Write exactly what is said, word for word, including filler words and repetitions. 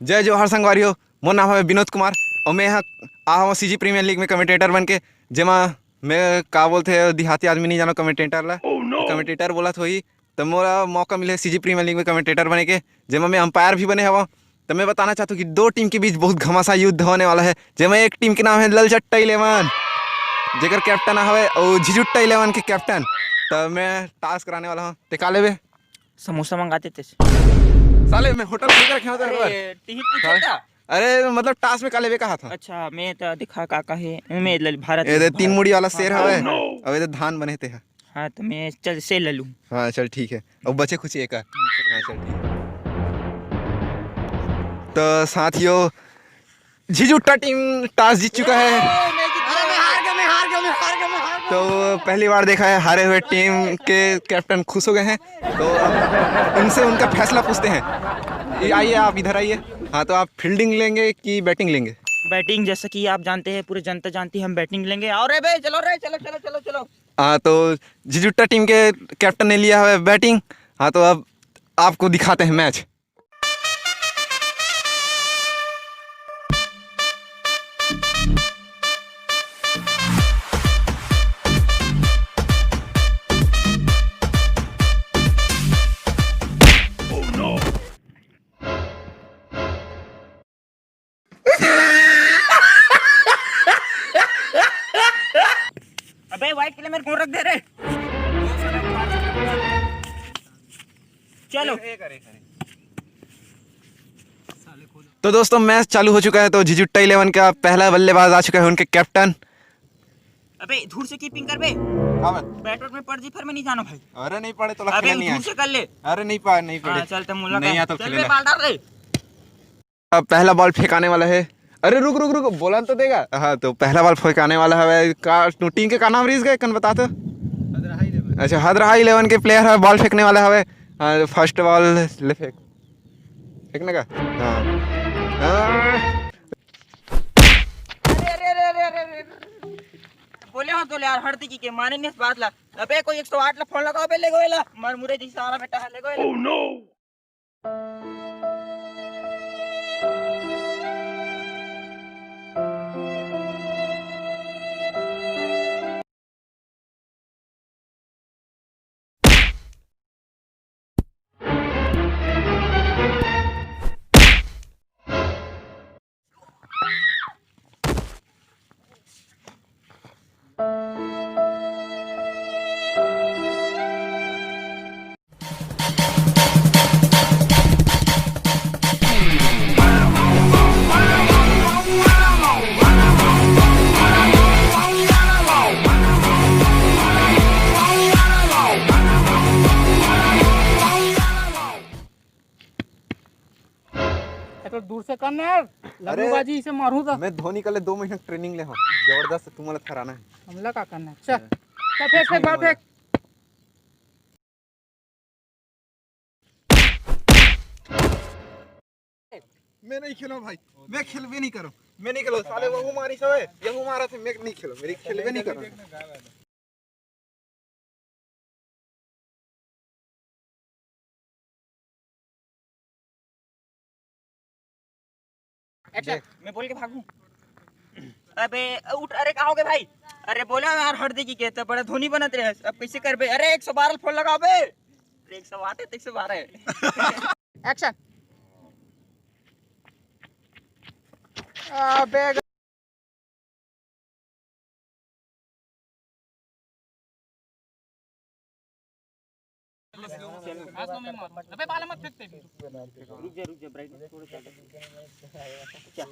जय जोहार संगवारी हो, मोर नाम हवे विनोद कुमार अउ मैं ह आ हवं सीजी प्रीमियर लीग में कमेंटेटर बन के, जेमा मैं का बोलथे देहाती आदमी नहीं जानो कमेंटेटर ला। कमेंटेटर बोलत होही, त मोला मौका मिले सीजी प्रीमियर लीग में कमेंटेटर बने के, जेमा मैं अंपायर भी बने हवं। त मैं बताना चाहत हूँ कि दो टीम के बीच बहुत घमासान युद्ध होने वाला है, जेमा एक टीम के नाम है ललचट्टा इलेवन, जेकर कैप्टन हवे अउ झिझुट्टा इलेवन के कैप्टन। त मैं टॉस कराने वाला हूँ, ते का लेबे? समोसा मंगाते थे। साले मैं होटल खोल के रखे हवं तेरे बर। अरे, टिकट पूछे साले। था? अरे मतलब टॉस में का लेबे कहा था? अच्छा, मैं तो दिखा का का है, मैं ले भारत ए दे, भारत। तीन मुड़ी वाला शेर हाँ, हवे। हाँ। अब ए दे धान बने ते है। हाँ, तो मैं चल से ले लूँ। हाँ, चल ठीक है। अब बचे कुछ एक है। हाँ, चल ठीक है। तो साथियों, झिझुट्टा टीम टॉस जीत चुका है। अरे मैं हार गया, मैं हार गया, मैं हार गया, मैं हार गया। तो पहली बार देखा है हारे हुए टीम के कैप्टन खुश हो गए हैं। तो अब उनसे उनका फैसला पूछते हैं। ये आइए, आप इधर आइए। हाँ, तो आप फील्डिंग लेंगे कि बैटिंग लेंगे? बैटिंग, जैसा कि आप जानते हैं, पूरी जनता जानती है, हम बैटिंग लेंगे। और रे बे, चलो रे, चलो, चलो, चलो, चलो। हाँ, तो झिझुट्टा टीम के कैप्टन ने लिया है बैटिंग। हाँ, तो अब आपको दिखाते हैं मैच। अबे, वाइट क्लेमर कौन रख दे रे? चलो। तो दोस्तों, मैच चालू हो चुका है। तो झिझुट्टा इलेवन का पहला बल्लेबाज आ चुका है, उनके कैप्टन। अबे, धूर से कीपिंग कर बे। हाँ भाई। बैट वैट में पड़ जी, फिर मैं नहीं जाना भाई। अरे नहीं पड़े तो अबे, खेले नहीं धूर आए। से कर ले। अरे नहीं पा, नहीं पड़े। हाँ, चल, तो मुलाकात। नहीं आया तो चल खेले बे, ना। बाल डाल रे। अब पहला बॉल फेंकाने वाला है। अरे रुक, रुक, रुक, बोला तो देगा। हाँ, तो पहला बॉल फेंकाने वाला है। का, टीम के का नाम रहीस गा, कन बता तो। अच्छा, हदरहा इलेवन के प्लेयर है, बॉल फेंकने वाला है। हाँ, फर्स्ट बॉल ले फेंक। फेंकने का? हाँ। हाँ। अरे, अरे, अरे, अरे, अरे, अरे। बोले हो तो ले यार, हर दिखी के माने नहीं इस बात ला। अबे कोई एक सौ आठ ला फोन लगाओ बे, ले गो ला। मर मुरे जी सारा बेटा है, ले गो ला। ए तो दूर से करना यार, अरे, लगनबाजी इसे मारू था। मैं धोनी कले दो महीना ट्रेनिंग ले हूँ, जबरदस्त तुम्हारा थराना है। हमला का करना है? चल, हाँ। चल फेंक, फेंक, बाहर फेंक। मैं नहीं खेलो भाई, मैं खेलबे नहीं करो, मैं नहीं खेलो। साले वहू मारी सब है, यहू मारा थे, मैं नहीं खेलो, मेरी खेलबे नहीं करो। अच्छा, देख। मैं बोल के भागू। अबे उठ, अरे कहाँ हो गए भाई? अरे बोला यार हट देगी के, तो बड़ा धोनी बनत रहे, अब कैसे करबे? अरे एक सौ बारह फोन लगाओ बे। अरे एक सौ आठ है तो एक सौ बारह है। एक्शन। अबे अबे बाल मत फेंकते भी। रुक जा, रुक जा, ब्राइटनेस थोड़ा ज्यादा। अच्छा।